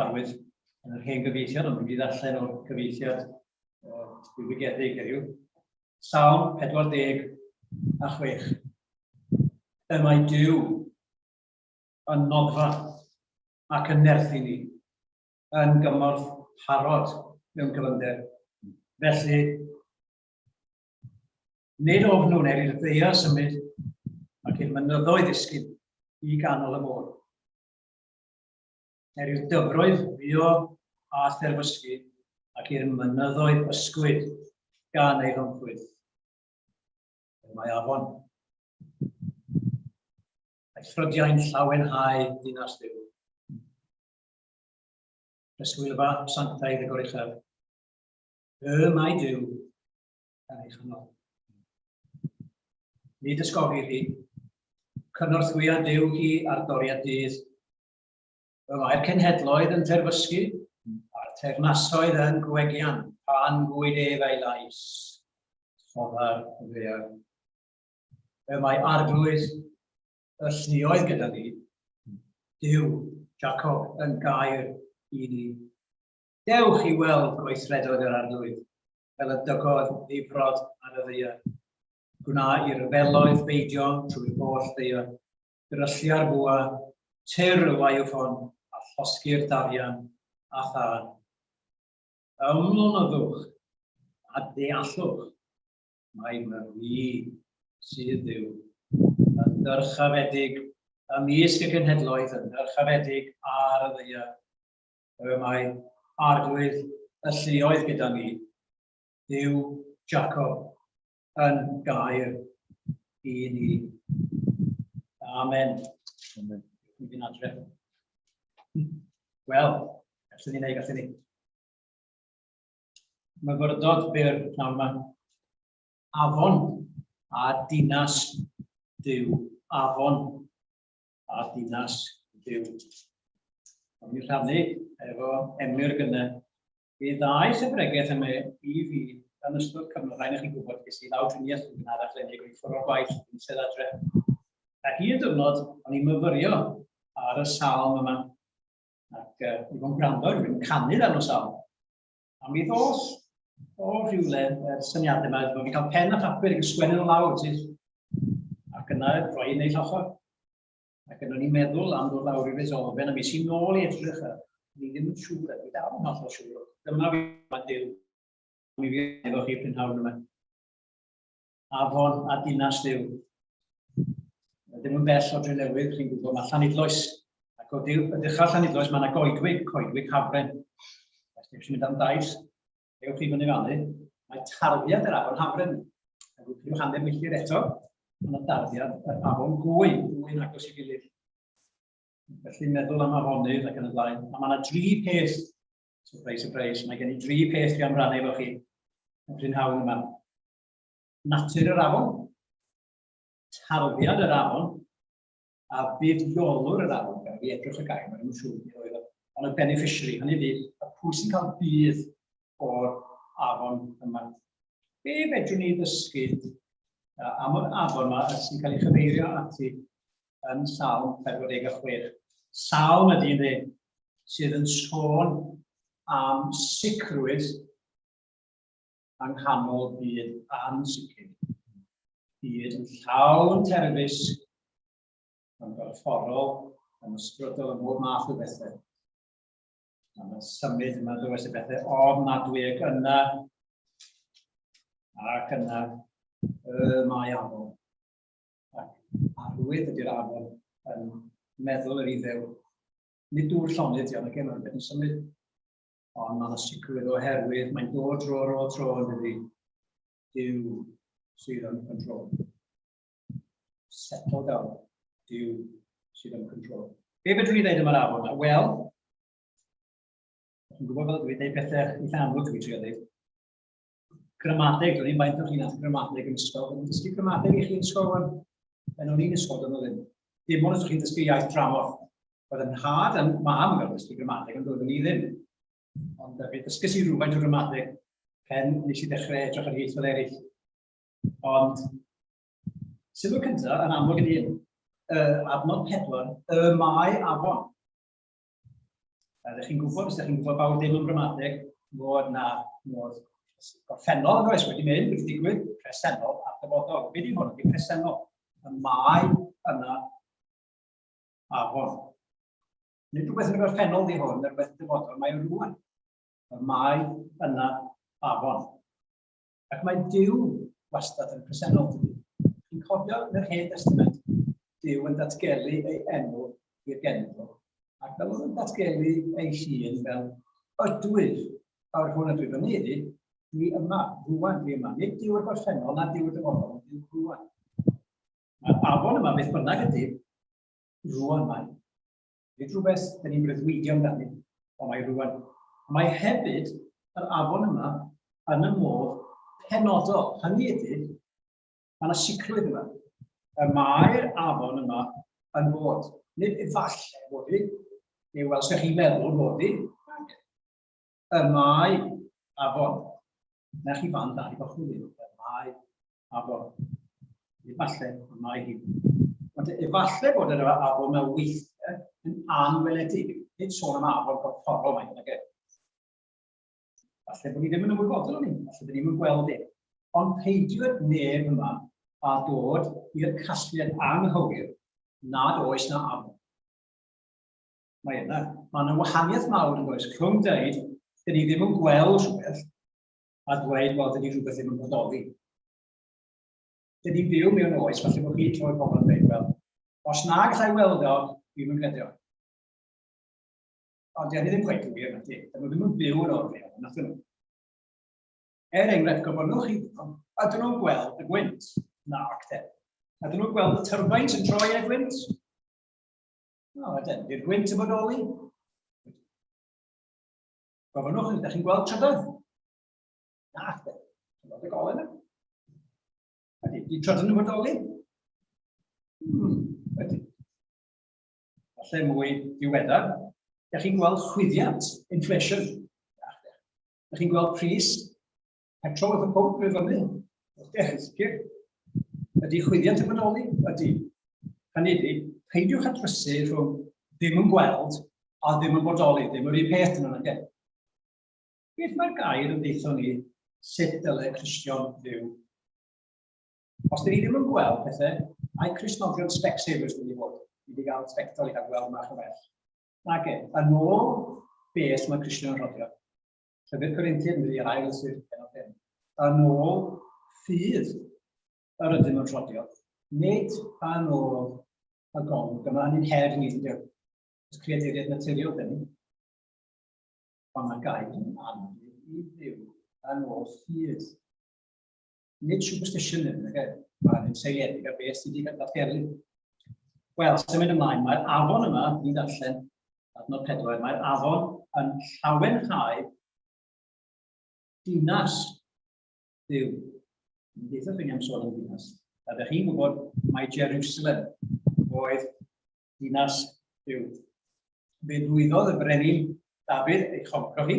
gyfarwydd yn yr hen gyfieithiad, ond dwi'n mynd i ddarllen o'r cyfieithiad diwygiedig heddiw. Salm 46. Y mae Duw yn noddfa ac yn nerthu ni, yn gymorth parod mewn cyfyngder. Felly, nid ofnwn er i'r ddaear symud ac i'r mynyddoedd ddisgyn i ganol y môr. Er i'r dyfroedd fuo a therfysgu ac i'r mynyddoedd ysgwyd gan ei longchwyth. Mae afon. Mae ffrydiau'n llawenhau dinas Dduw. Preswylfa sanctaidd y Goruchaf. Y mae Duw yn ei chanol. Nid ysgogir hi. Cynorthwya Duw hi ar doriad dydd. Y mae'r cenhedloedd yn terfysgu, a'r teyrnasoedd yn gwegian, pan gwyd ef ei lais, rhodda'r ddaear. Y mae arglwydd y lluoedd gyda ni, Duw Jacob yn gair i ni. Dewch i weld gweithredoedd yr arglwydd, fel y dygodd ddifrod ar y ddaear. Gwna i ryfeloedd beidio trwy'r holl ddaear. Dryllia'r bwa, tyr y waywffon, a llosgi'r darian a thân. Ymlonyddwch a deallwch mai myfi sydd Dduw, yn ddyrchafedig ymysg y cenhedloedd, yn ddyrchafedig ar y ddaear. Y mae Arglwydd y lluoedd gyda ni, Duw Jacob, yn gair i ni. Amen. Amen. Dwi'n fynd adre. Wel, gallwn ni wneud, gallwn ni. Myfyrdod byr pnawn yma. Afon a dinas Duw. Afon a dinas Duw. O'n i'n rhannu efo Emyr gynne Fe ddaeth y bregeth yma i fi yn ystod cyfnod, rhaid i chi gwybod, ges i lawdriniaeth yn gynharach eleni ac o'n i ffwrdd o'r gwaith yn eistedd adre. Ac un diwrnod, o'n i'n myfyrio ar y salm yma, ac i fod yn gwrando, rwy'n canu dan y salm. A mi ddoth o rhywle y syniadau yma, bod fi'n cael pen a phapur ac yn sgwennu nhw lawr, sydd. Ac yna rhoi yn ei llochor. Ac yna ni'n meddwl am ddod lawr i Resolfen, a mi sy'n nôl i edrych ar, ni ddim yn siŵr, a dwi dal yn hollol siŵr. Dyma fi, mae Duw, mi fi efo chi prynhawn yma. Afon a dinas Duw. Ddim yn bell o Drenewydd, chi'n gwybod, mae Llanidloes. Ac o Duw, y dechrau Llanidloes, mae yna goedwig, coedwig Hafren. Os ydych chi'n mynd am daith, ewch i fyny fannu, mae tarddiad yr afon Hafren. Ac wrth rhyw hanner milltir eto, mae yna darddiad yr afon Gwy, Gwy'n agos i gilydd. Felly meddwl am afonydd ac yn y blaen. A mae yna dri peth, surprise, surprise, mae gen i dri peth dwi am rannu efo chi y prynhawn yma. Natur yr afon, tarddiad yr afon, a buddiolwr yr afon, gan fi edrych y gair, mae'n siŵr beth oedd o, ond y beneficiary, hynny ydy, y pwy sy'n cael budd o'r afon yma. Be fedrwn ni ddysgu am yr afon yma sy'n cael ei chyfeirio ati yn Salm 46? Salm ydy ynddi, sydd yn sôn am sicrwydd yng nghanol byd ansicr. Byd yn llawn terfysg, yn gorfforol, yn ysbrydol, yn bob math o bethau. A mae'n symud yma ddwys y bethau ofnadwy ac yna, ac yna, y mae afon. Ac arwydd ydy'r afon yn meddwl yr iddew. Nid dŵr llonydd, diolch, mae'n rhywbeth yn symud. Ond mae yna sicrwydd oherwydd mae'n dod dro ar ôl tro yn dydi. Duw sydd yn control. Settle down. Duw sydd yn control. Be fedrwn ni ddeud am yr afon yma? Wel, chi'n gwybod fel dwi'n dweud pethau eitha amlwg dwi'n trio dweud. Gramadeg, dwi'n i'n faint o chi'n ath gramadeg yn ysgol. Dwi'n dysgu gramadeg i chi yn ysgol rwan. Yn o'n i'n ysgol, dyn nhw ddim. Dim ond os ydych chi'n dysgu iaith dramor. Oedd yn nhad a'n mam yn dysgu gramadeg, ond doeddwn i ddim. Ond fe ddysges i rhywfaint o gramadeg pen nes i ddechrau edrych ar ieithoedd eraill. Ond sylw cyntaf, yn amlwg yn un, adnod 4, y mae afon. A ydych chi'n gwybod, os ydych chi'n gwybod fawr ddim am gramadeg, fod na modd gorffennol yn oes wedi mynd, wedi digwydd, presennol a dyfodol. Be di hwn? Ydy presennol. Y mae yna afon. Nid rhywbeth yn y gorffennol di hwn, neu rhywbeth dyfodol, mae o rwan. Y mae yna afon. Ac mae Duw wastad yn presennol. Chi'n cofio yn yr Hen Testament, Duw yn datgelu ei enw i'r genedl, ac fel oedd yn datgelu ei hun fel ydwyf, fawr hwn ydwyf, hynny ydy, dwi yma, rwan dwi yma. Nid Duw yr gorffennol, na Duw y dyfodol, ond Duw rwan. Mae'r afon yma, beth bynnag ydy, rwan mae. Nid rhywbeth dyn ni'n breuddwydio amdani, ond mae rwan. Mae hefyd yr afon yma yn y modd penodol. Hynny ydy, mae yna sicrwydd yma. Y mae'r afon yma yn fod. Nid efallai fod hi, neu wel, sef chi'n meddwl fod hi. Y mae afon. Na chi fan da i gychwyn. Y mae afon. Efallai y mae hi. Ond efallai bod yr afon mewn weithiau yn anweledig. Nid sôn am afon gorfforol mae hyn, ag Falle bod ni ddim yn ymwybodol o'n ni, falle bod ni ddim yn gweld e. Ond peidio neb yma a dod i'r casgliad anghywir nad oes na afon. Mae yna. Mae yna wahaniaeth mawr yn does rhwng dweud, dyn ni ddim yn gweld rhywbeth, a dweud, wel, dydy rhywbeth ddim yn bodoli. Dyn ni'n byw mewn oes, falle bod chi'n clywed pobl yn dweud, wel, os na gallai weld o, dwi'n yn credu o. Ond dyn ni ddim cweit yn wir, na ti. Dyn nhw ddim yn byw yn o'r real, nath nhw. Er enghraifft, gofynnwch chi, ydyn nhw'n gweld y gwynt? Na, ac te. Ydyn nhw'n gweld y turbines yn troi yn y gwynt? No, ydyn. Di'r gwynt yn bodoli? Gofynnwch, ydych chi'n gweld trydan? Na, chdi. Ti'n gweld y golau yna? Ydy, di trydan yn bodoli? Ydy. Falle mwy diweddar. Ydych chi'n gweld chwyddiant, inflation? Na, chdi. Ydych chi'n gweld pris petrol wrth y pwmp i fyny? Ydych, sicr. Ydy chwyddiant yn bodoli? Ydy. Hynny ydy, peidiwch â drysu rhwng ddim yn gweld a ddim yn bodoli, ddim yr un peth yn yna. Beth mae'r gair yn deithio ni sut dyle Cristion fyw? Os dyn ni ddim yn gweld pethau, mae Cristnogion Specsavers wedi bod. Ni wedi cael sbectol i gael gweld mach o bell. Nage, yn ôl beth mae Cristion yn rhodio. Llyfr Corinthian, mynd i'r ail lythyr, pennod 5. Yn ôl ffydd yr ydym yn rhodio, nid yn ôl y golwg. Dyma hynny'n her ni, dydy. Os creaduriaid naturiol dyn ni. Ond mae gair yn anfyd i ddiw yn ôl ffydd. Nid superstition yn nag e? Mae hynny'n seiliedig ar beth sydd wedi ddatgelu. Wel, symud ymlaen, mae'r afon yma, ni'n darllen adnod 4, mae'r afon yn llawenhau dinas Dduw. Yn deutha chi am sôn am ddinas. A ydych chi'n gwybod mai Jerusalem oedd dinas Duw. Fe lwyddodd y brenin Dafydd ei choncro hi.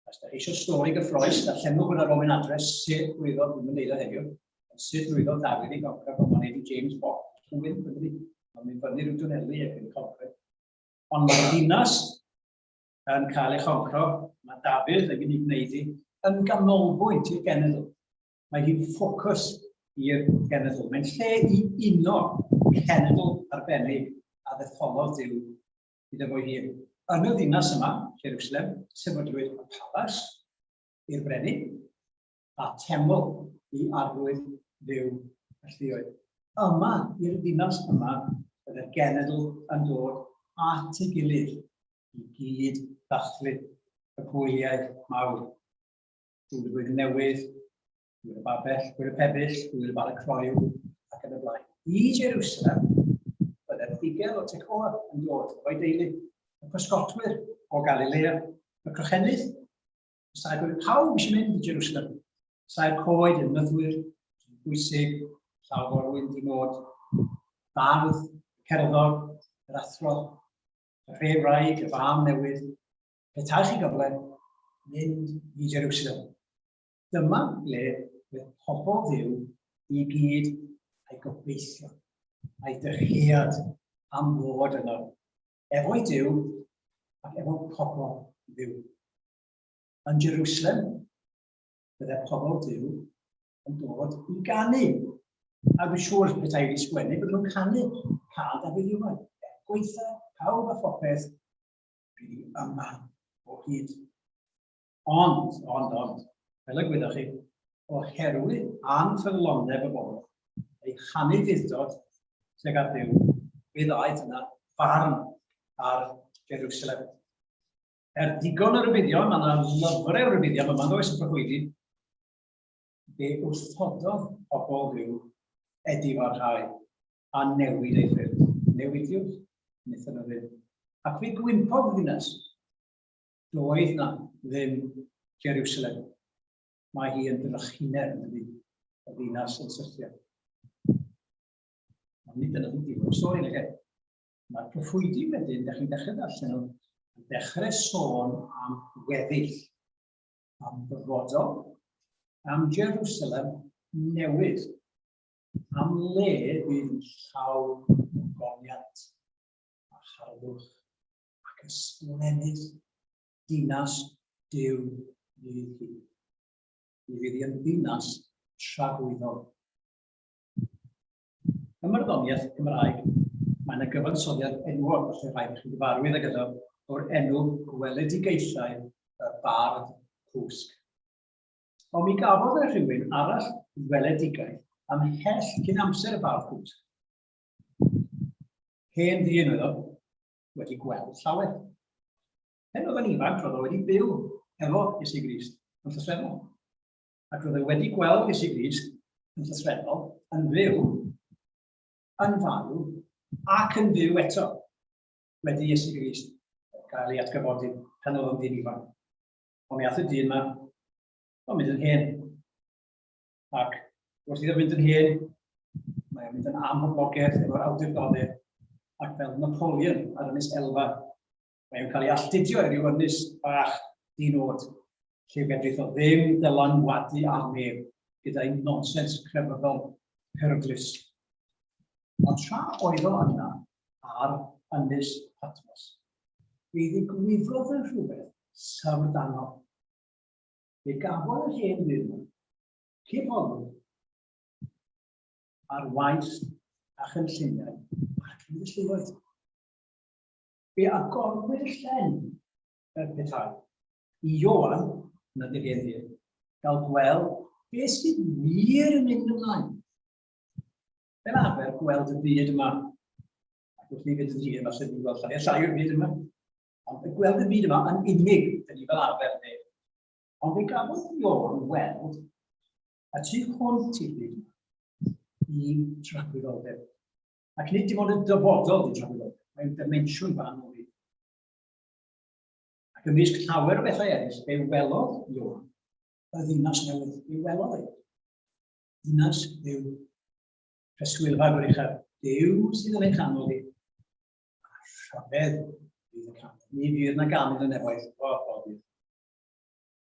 Os ydych chi eisiau stori gyffroes, darllenwch yn y Roman Address sut lwyddodd, dwi'n mynd o heddiw, sut lwyddodd Dafydd i goncro, fel mae'n neud i James Bond. Dwi'n mynd, mae'n mynd fyny rhyw dwneli ac yn concro. Ond mae'r ddinas yn cael ei choncro, mae Dafydd yn mynd i gwneud hi yn ganolbwynt i'r genedl. Mae hi'n ffocws i'r genedl. Mae'n lle i uno cenedl arbennig a ddetholodd Duw iddo fo'i hun. Yn y ddinas yma, Jerusalem, sefydlwyd y palas i'r brenin a teml i arglwydd Dduw y lluoedd. Yma, i'r ddinas yma, byddai'r genedl yn dod at ei gilydd i gyd ddathlu y gwyliau mawr. Gwyl y Flwyddyn Newydd, Gwyl y Babell, Gwyl y Pebyll, Gwyl y Bara Croyw, ac yn y blaen. I Jerusalem, byddai'r bugel o Tecoa yn dod o'i deulu, y pysgotwyr o Galilea, y crochenydd, y saer coed, pawb eisiau mynd i Jerusalem. Saer coed, y nyddwyr, bwysig, llaw forwyn di nod, bardd, cerddor, yr athro, y rhef wraig, y fam newydd, petai chi gyfle, mynd i Jerusalem. Dyma ble roedd pobl Dduw i gyd a'i gobeithio, a'i dyhead am fod yno. Efo'i Duw. ac efo pobl Dduw. Yn Jerusalem, bydde pobl Duw yn dod i ganu. A dwi'n siŵr petai wedi sgwennu, bydden nhw'n canu cân Dafydd Iwan. Er gwaetha pawb a phopeth, dwi yma o hyd. Ond, ond, ond, fel y gwyddoch chi, oherwydd anffyddlondeb y bobl, eu hanufudd-dod tuag at Dduw, fe ddaeth yna farn ar Jerusalem. Er digon o rybuddion, mae yna lyfrau o rybuddion yma, does, y proffwydi, fe wrthododd pobl Dduw edifarhau a newid eu ffyrdd. Newidiwch, wnaethon nhw ddim. Ac fe gwympodd y ddinas. Doedd na ddim Jerusalem. Mae hi yn drychineb yn dydi, y ddinas yn syrthio. Ond nid dyna ddim diwedd y stori, nag e? Mae'r proffwydi wedyn, da chi'n dechrau darllen nhw, yn dechrau sôn am weddill, am ddyfodol, am Jerusalem newydd, am le fydd yn llawn goniant a harddwch ac ysblennydd dinas Duw fydd hi. Mi fydd hi yn ddinas tragwyddol. Ym marddoniaeth Gymraeg, mae yna gyfansoddiad enwog, felly rhaid i chi gyfarwydd ag iddo, o'r enw Gweledigaethau y Bardd Cwsg. Ond mi gafodd e rhywun arall weledigaeth ymhell cyn amser y Bardd Cwsg. Hen ddyn oedd o, wedi gweld llawer. Pen oedd yn ifanc, roedd o wedi byw efo Iesu Grist yn llythrennol. Ac roedd e wedi gweld Iesu Grist yn llythrennol, yn fyw, yn farw, ac yn fyw eto wedi Iesu Grist gael ei atgyfodi pan oedd o'n ddyn ifanc. Ond mi ath y dyn yma, o'n mynd yn hen. Ac wrth iddo fynd yn hen, mae o'n mynd yn amhoblogaidd efo'r awdurdodau ac fel Napoleon ar Ynys Elba, mae o'n cael ei alltudio i ryw ynys bach di-nod, lle fedrith o ddim dylanwadu ar neb gyda'i nonsens crefyddol peryglus. Ond tra oedd o yna ar Ynys Patmos, fe ddigwyddodd yn rhywbeth syfrdanol. Fe gafodd yr hen ddyn yma cipolwg ar waith a chynlluniau Arglwydd y Lluoedd. Fe agorwyd y llen fel petai i Ioan, na di'r hen ddyn, gael gweld beth sydd wir yn mynd ymlaen. Fel arfer, gweld y byd yma. Ac wrth i ni fynd yn hŷn, falle ni'n gweld llai a llai o'r byd yma. Ond y gweld y byd yma yn unig, dyn ni fel arfer yn dweud. Ond fe gafodd Ioan weld y tu hwnt i'r byd yma, i tragwyddoldeb. Ac nid dim ond y dyfodol di tragwyddoldeb, mae'n dimensiwn gwahanol fyd. Ac ymysg llawer o bethau eraill, fe welodd Ioan y ddinas newydd, fe welodd e. Dinas yw preswylfa goruchaf. Duw sydd yn ei chanol hi. A rhyfedd fydd y canu. Ni fydd na ganu yn y nefoedd. O, o, fydd.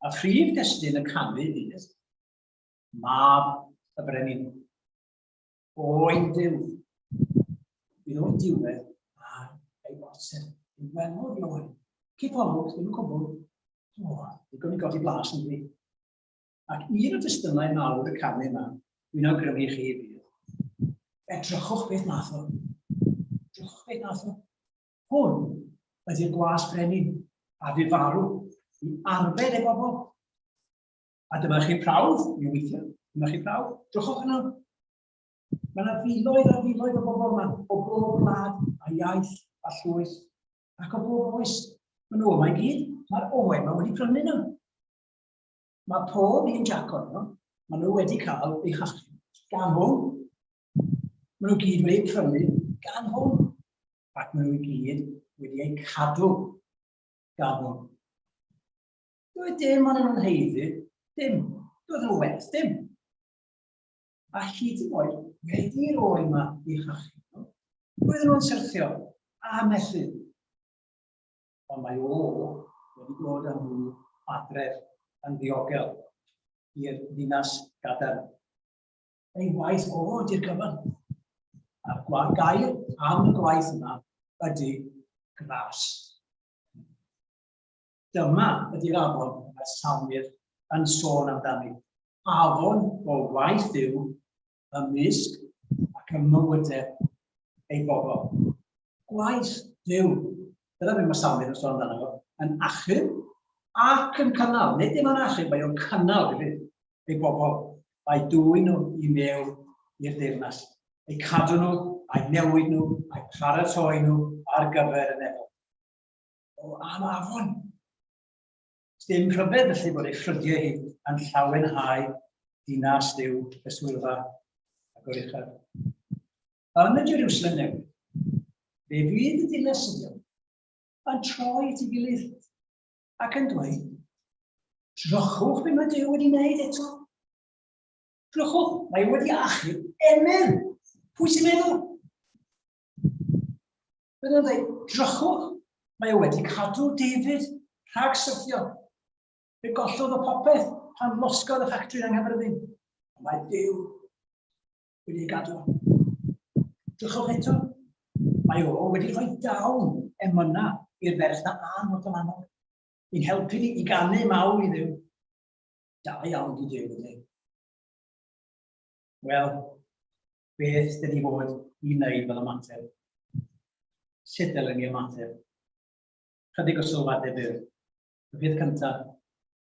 A phrif destun y canu fydd Mab y Brenin. Oen Duw. Bydd o'r diwedd ar ei orsedd. Yn welodd Ioan. Cipolwg, ddim yn cwbl. O, digon i godi blas yn dwi. Ac un o destunau mawr y canu yma, dwi'n awgrymu i chi fydd, edrychwch beth nath o. Edrychwch beth nath o. Hwn ydy'r gwas brenin a fu farw i arbed ei bobl. A dyma chi prawf, mi weithio, dyma chi prawf, drychwch yno. Mae yna filoedd a filoedd o bobl yma, o bob gwlad a iaith a llwyth, ac o bob oes. Maen nhw yma i gyd, mae'r oen yma wedi prynu nhw. Mae pob un jac ohonyn nhw, maen nhw wedi cael eu hachub gan hwn. Maen nhw gyd wedi prynu gan hwn. Ac maen nhw i gyd wedi eu cadw gan hwn. Doedd dim ond nhw'n haeddu, dim. Doedd nhw werth dim. A hyd yn oed wedi'r oen yma i hachub nhw, roedden nhw'n syrthio a methu. Ond mae o wedi dod â nhw adref yn ddiogel i'r ddinas gadarn. Ei waith o ydy'r cyfan. A'r gair am y gwaith yma ydy gras. Dyma ydy'r afon mae'r salmydd yn sôn amdani. Afon o waith Duw ymysg ac ym mywydau ei bobl. Gwaith Duw, dyna beth mae Salmydd yn sôn amdano fo, yn achub ac yn cynnal. Nid dim ond achub, mae o'n cynnal hefyd ei bobl. Mae dwyn nhw i mewn i'r deyrnas. Eu cadw nhw, a'u newid nhw, a'u paratoi nhw ar gyfer y nefol. O, am afon! Dim rhyfedd felly bod ei ffrydiau hi yn llawenhau dinas Dduw, preswylfa a goruchaf. Yn y Jerusalem newydd, fe fydd y dinasyddion yn troi at ei gilydd ac yn dweud, Drychwch beth mae Duw wedi wneud eto. Drychwch, mae wedi achub Emyr. Pwy sy'n meddwl? Bydden nhw'n dweud, drychwch, mae o wedi cadw David rhag syrthio. Fe gollodd o popeth pan losgodd y ffactri yng Nghaerfyrddin. Ond mae Duw wedi ei gadw. Drychwch eto, mae o wedi rhoi dawn emyna i'r ferch na Ann o Dylannog. I'n helpu ni i ganu mawl i Dduw. Da iawn di Duw, ydy. Wel, beth dyn ni fod i wneud fel ymateb? Sut dylen ni ymateb? Chydig o sylwadau byr. Y peth cyntaf,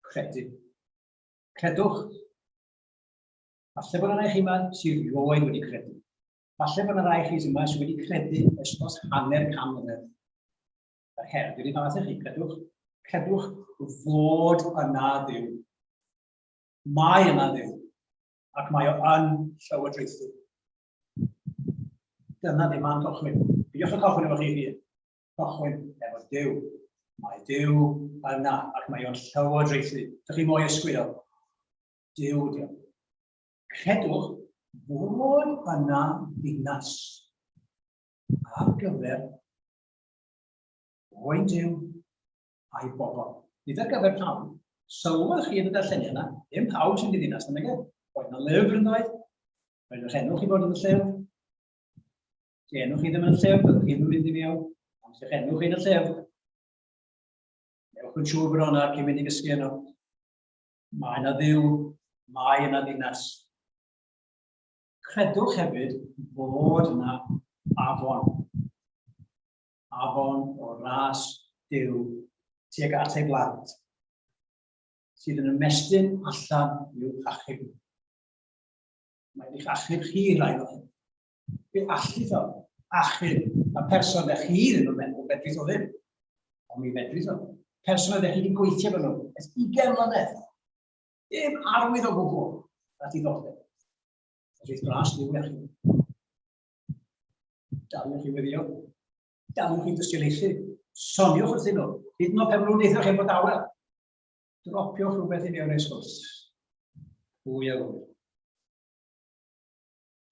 credu. Credwch. Falle bod yna rai chi yma sydd rioed wedi credu. Falle bod yna rai chi yma sydd wedi credu ers dros hanner can mlynedd. Yr her dwi'n ei fath i chi, credwch. Credwch fod yna Dduw. Mae yna Dduw. ac mae o yn llywodraethu. Dyna ddim man cychwyn. Peidiwch â cychwyn efo chi hun. Cychwyn efo Duw. Mae Duw yna ac mae o'n llywodraethu. Dych chi mwy ysgwyddo. Duw ydi o. Credwch fod yna ddinas ar gyfer oen Duw a'i bobl. Nid ar gyfer pawb. Sylwodd chi yn y darlleniad yna, ddim pawb sy'n mynd i ddinas, nag e? Oedd yna lyfr yn dweud, roedd eich enw chi bod yn y llyfr. Os enw chi ddim yn y llyfr, byddwch chi ddim yn mynd i mewn. Ond os eich enw chi yn y llyfr, newch yn siŵr bod o'na cyn mynd i gysgu yno. Mae yna ddiw, mae yna ddinas. Credwch hefyd fod yna afon. Afon o ras Duw tuag at ei blant, sydd yn ymestyn allan i'w hachub. Mae'n eich achub chi rai o hyn. Fe allith o achub y person ydych chi ddim yn meddwl fedrith o ddim. Ond mi fedrith o. Person ydych chi wedi gweithio efo nhw ers 20 mlynedd. Dim arwydd o gwbl at ei ddod. Fedrith gras Duw i achub. Daliwch i weddio. Daliwch i dystiolaethu. Soniwch wrthyn nhw. Hyd yn oed pan nhw'n deithio chi'n bod awel. Dropiwch rhywbeth i mewn i'r sgwrs. Pwy a ŵyr.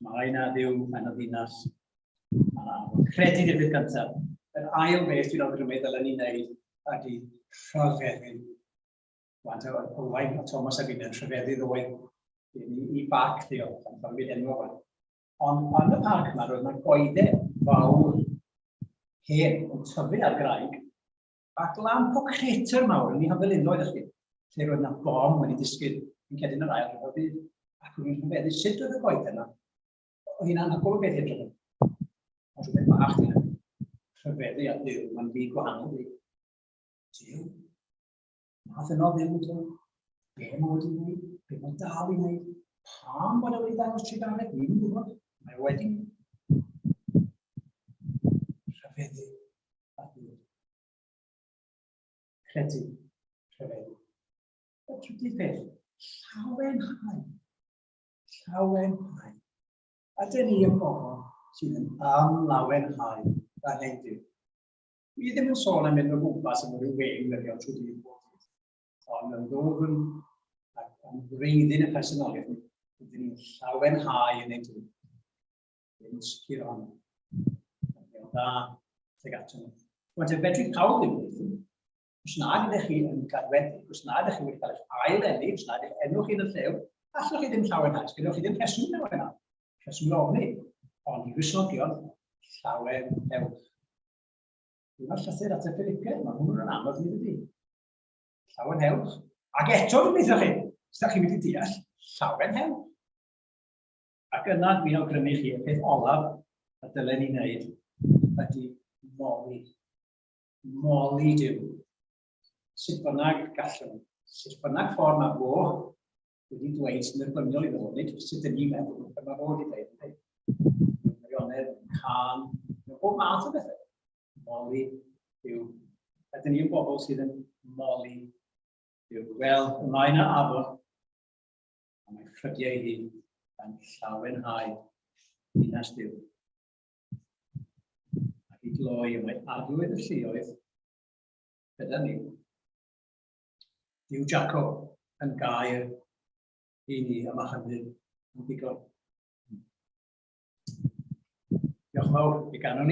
Mae yna ddiw, mae yna ddinas. Mae yna afon. Credu di'r peth gyntaf. Yr ail beth dwi'n awgrymu ddylen ni wneud ydy rhyfeddu. Wan, Owain a Thomas a fi'n rhyfeddu ddoe i, i barc lleol, pan ffordd enw fan. Ond yn y parc yma roedd yna goeden fawr hen yn tyfu ar graig ac lan po crater mawr yn ei hymfelinoedd chi, lle roedd yna bom wedi disgyn yn cedyn yr ail rhyfel byd. Ac o'n i'n rhyfeddu sut oedd y goeden yna. Oedd hi'n anhygoel o beth i edrych. Ond rhywbeth bach di hynny. Rhyfeddu a Duw, mae'n fyd gwahanol di. Duw, Nath yno ddim yn dod. Be mae wedi wneud? Be mae'n dal i wneud? Pam bod e wedi dangos trugaredd? Dwi'n yn gwybod. Mae wedi rhyfeddu a dod. Credu, rhyfeddu. Y trydydd peth, llawenhau. Llawenhau. Ydyn ni yn bobl sydd yn ymlawenhau yn ein Duw. Dwi ddim yn sôn am mynd o gwmpas efo rhyw wên wirion trwy dydd bob dydd, ond yn ddwfn ac yn wreiddyn y personoliaeth ni, rydyn ni'n llawenhau yn ein Duw. Ddim yn sicr ohono. Mae'n dda tuag ato ni. Wel, te fedri pawb ddim yn Os nad ydych chi yn gadwedig, os nad ydych chi wedi cael eich ail enni, os nad ydych enw chi yn y llew, allwch chi ddim llawenhau. Sgynnoch chi ddim rheswm i lawenhau. Rheswm i ofni. Ond i Gristnogion, llawenhewch. Dyma'r llythyr at y Philipiaid, mae hwnnw'n anodd i dydy. Llawenhewch. Ac eto, dwi'n gweithio chi, os da chi'n mynd i deall, llawenhewch. Ac yna dwi'n awgrymu chi, y peth olaf y dylen ni wneud ydy moli. Moli Duw. Sut bynnag gallwn, sut bynnag ffordd mae fo wedi dweud sy'n dderbyniol iddo fo, nid sut dyn ni'n meddwl, beth mae fo wedi dweud, yndi? Mewn gwirionedd, mewn cân, mewn bob math o bethau. Moli Duw. Ydyn ni'n bobl sydd yn moli Duw? Wel, y mae yna afon, a mae ffrydiau hi yn llawenhau dinas Duw. Ac i gloi, y mae arglwydd y lluoedd gyda ni. Duw Jacob yn gair i ni, a mae hynny yn ddigon. Diolch yn fawr, mi ganwn ni.